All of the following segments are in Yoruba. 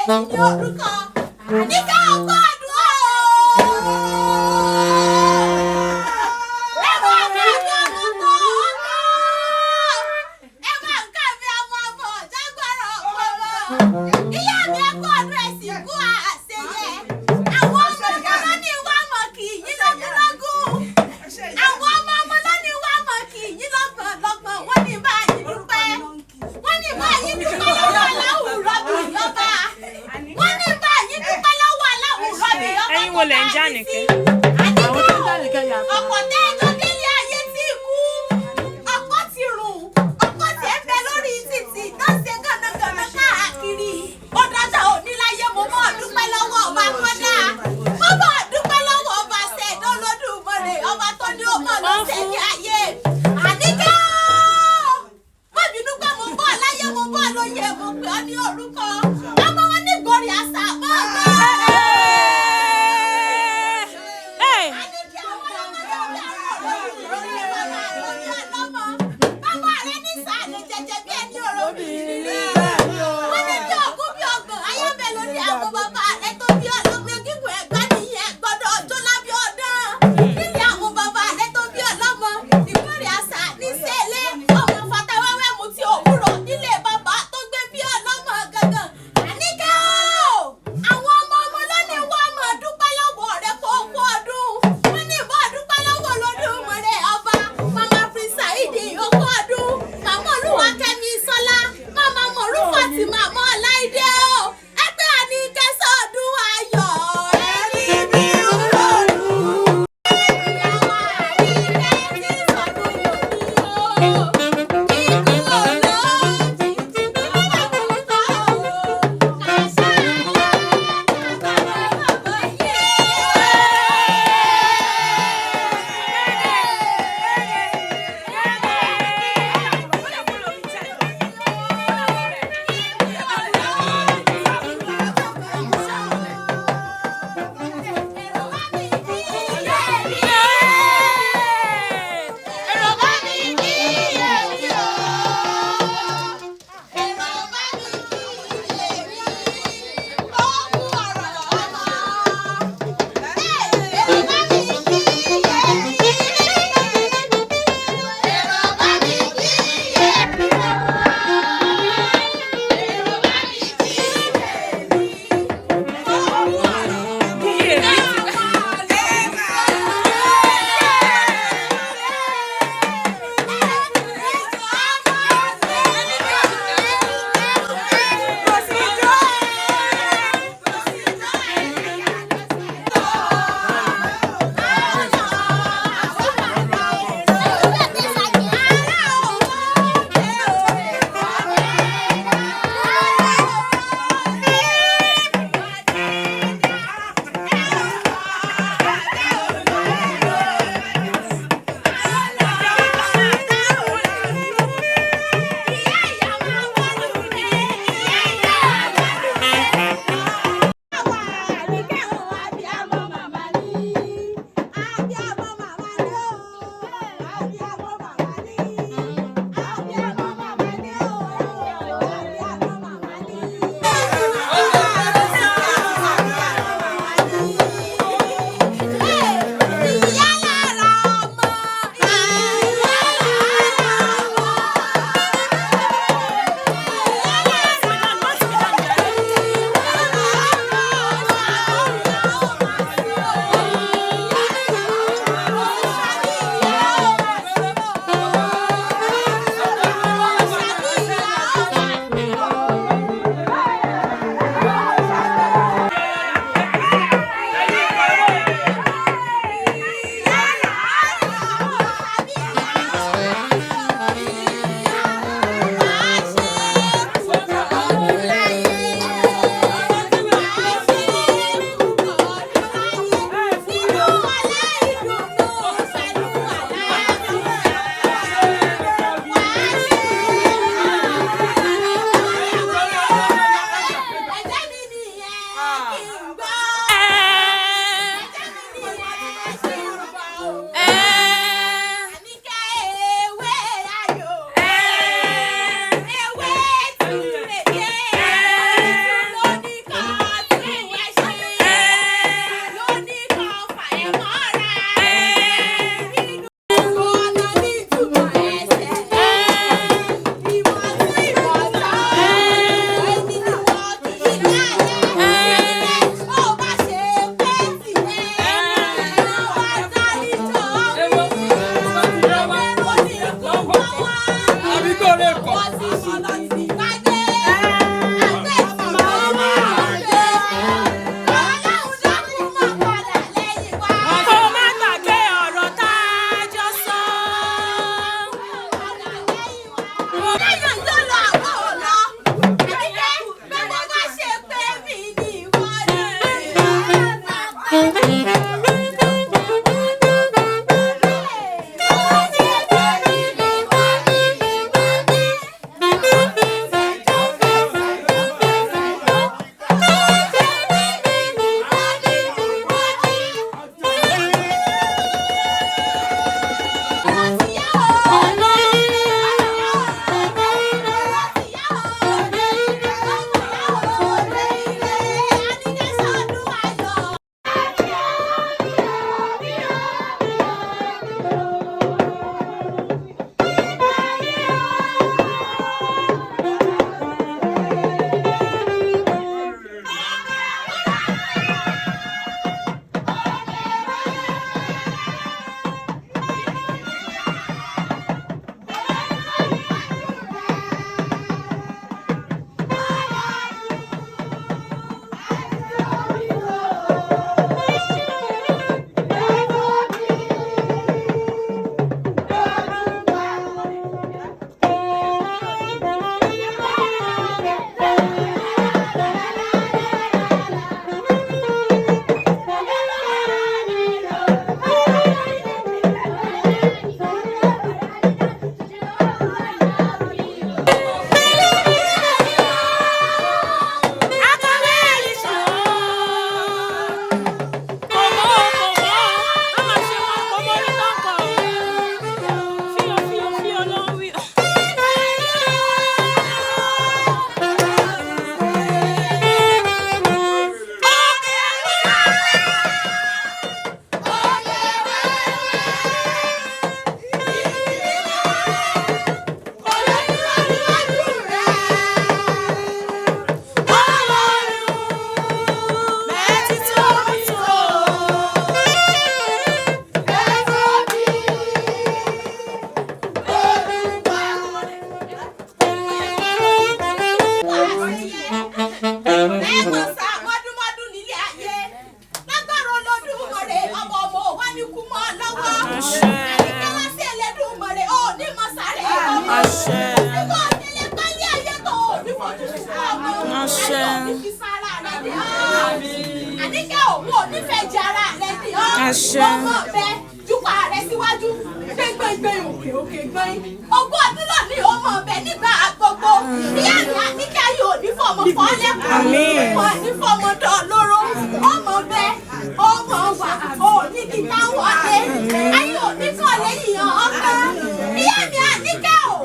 Yín ní orúkọ. Àníkẹ́ ọkọ àdúrà ẹ máa ká mi ọmọ tó ọkọ. Ẹ máa ká mi ọmọ ọmọ jágbára ọpọlọ. Ìyá mi ẹ kú ọdún ẹ̀sìn kú àṣeyẹ. Àwọn ọmọ ọmọ ló ní wá mọ̀ kì í yín lógúnlógún. Àwọn ọmọ ọmọ ló ní wá mọ̀ kì í yín lọ́gbọ̀n lọ́gbọ̀n. Wọ́n ní bá yín dúpẹ́. Wọ́n ní bá yín dúpẹ́ lọ́wọ́ aláwùrọ̀ bí yọba. Wọ́n ní bá yín dúpẹ́ lọ́wọ́ aláwùrọ̀ bí yọba. Ẹ̀yin wo lẹ̀ ń já nìkẹ́? Àwọn tó ń já nìkẹ́ yà pa. Ọ̀pọ̀ tẹ́ ẹ jọ délé ayé tí kú. Ọ̀pọ̀ ti rùn. Ọ̀pọ̀ tí ẹ bẹ lórí títì náà ṣe gànàgànà káàkiri. Ó dájà òní láyé mo mọ̀ dúpẹ́ lọ́wọ́ ọba kọ́dá. Mo mọ̀ dúpẹ́ lọ́wọ́ ọba ṣẹ̀dá Olódùmarè ọba tó ní ó mọ̀ ló ṣe ní ayé. Àníkẹ́ o! Má bínú pé mo bọ́ láyé mo bọ́ lóye mo pè ọ́ ní orúkọ. Ọmọ wọn ní gorí àṣà mọ́ ọgbọ́n. Hey! Bàbá rẹ̀ ní sàlẹ̀ jẹjẹ bí ẹni ọ̀rọ̀ bìrì. Wọ́n ní bí ogún bí ọgbọ̀n ayébẹ̀ lórí àwọn bàbá rẹ̀ tó bí ọlọ́mọ gígùn ẹ̀gbá nìyẹn gbọ́dọ̀ ọjọ́ lábẹ́ ọdán. Nílé àwọn bàbá rẹ̀ tó bí ọlọ́mọ ní fi sára rẹ dì ọ́. Àníkẹ́ ò, wọn ò ní fẹ́ jẹ ara rẹ dì ọ́. Àṣẹ. Ọmọ bẹ jùpá rẹ síwájú gbẹngbẹngbẹ òkè òkè gbẹ̀yìn. Ogún ọdún náà ní ọmọ bẹ nígbà gbogbo. Ìyá mi Àníkẹ́ yóò ní fọmọ fọ́lẹ́kùn. Àmín. Wọn ní fọmọ dán lóró. Ọmọ bẹ ọmọ wà ò ní kí táwọn dé. Ayé ò ní kọ́ lẹ́yìn ọkàn. Ìyá mi Àníkẹ́ o,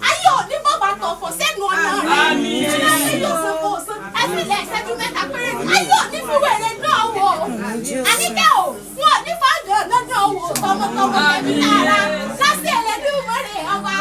ayé ò ní bọ́ bàtọ̀ fọ̀ sẹ́nu ọ̀nà rẹ̀. Tí wọ́n fi yóò san kó san, ẹ fi ilẹ̀ ìṣẹ́jú mẹ́ta péré. Ayé ò ní fi wèrè náà wò. Àníkẹ́ o, wọn ò ní fàgàn lọ́dọ̀ wò tọmọtọmọ tẹ̀mí tààrà. Lásì Ẹlẹ́dùmarè ọba.